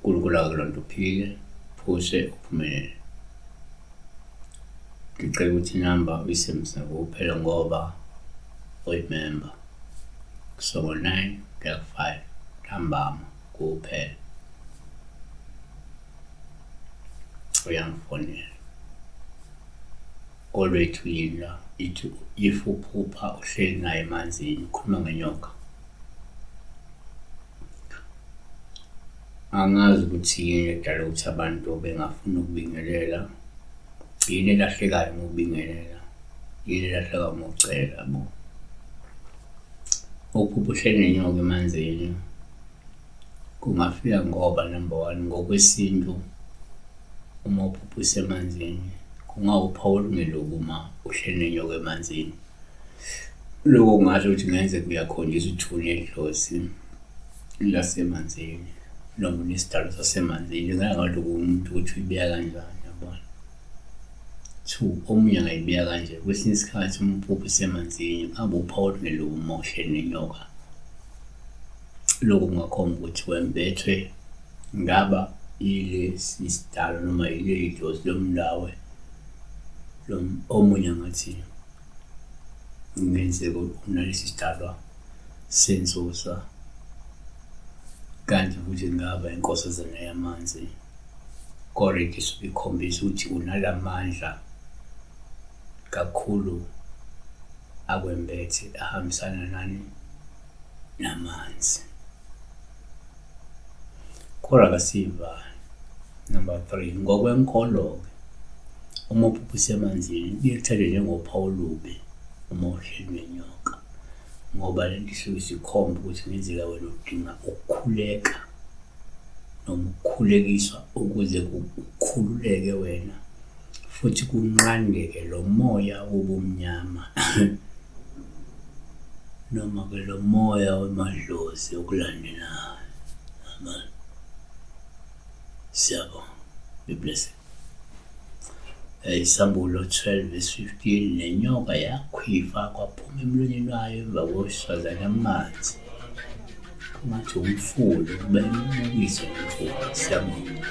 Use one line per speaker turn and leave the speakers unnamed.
UNkulunkulu akakulonda uphile, uphuse, uphumelele. Ngicela ukuthi inamba uyisebenzise kuphela ngoba uyimemba. Kusuka ngo-nine kuya ku-five ntambama kuphela. Uyangifonela. Olwethu yini la? Ithi if uphupha uhleli naye emanzini ukhuluma ngenyoka. Angazi ukuthi yini edala ukuthi abantu bengafuni ukubingelela. Yini elahlekayo uma ubingelela? Yini elahlekayo uma ucela yabo? Ukuphupha uhleli nenyoka emanzini kungafika ngoba number one, ngokwesintu uma uphupha usemanzini kungawuphawu olungelubi uma uhleli nenyoka emanzini. Lokho kungasho ukuthi kungenzeka uyakhonjiswa ithuna edlozi lasemanzini noma unesidalwa sasemanzini. Kuya ngalokhu umuntu ukuthi uyibeka kanjani yabona. Two, omunye angayibeka kanje, kwesinye isikhathi uma uphupha usemanzini ngabe uphawu olungelubi uma uhleli nenyoka. Lokhu kungakhomba ukuthi wembethwe ngaba yilesi sidalwa noma yileli dlozi lomndawe omunye angathi kungenzeka unalesi sidalwa sensusa kanti futhi kungaba inkosazana yamanzi kodwa into isuke ikhombisa ukuthi unalamandla kakhulu akwembethe ahambisana nani namanzi. Kodwa kasiyivali. Number 3, ngokwenkolo-ke uma uphupha usemanzini kuye kuthathwe njengophawu olubi uma uhleli nenyoka ngoba le nto isuke isikhomba ukuthi kungenzeka wena udinga ukukhuleka noma ukukhulekiswa ukuze kukhululeke wena futhi kunqandeke lo moya wobumnyama noma-ke lo moya wemadlozi okulandelayo. Amen. Siyabonga. Be blessed. Isambulo 12 verse 15 nenyoka yakhwifa kwaphuma emlonyeni wayo emva kowesifazane amanzi kungathi umfula ukuba imubukise umfula. Siyabonga.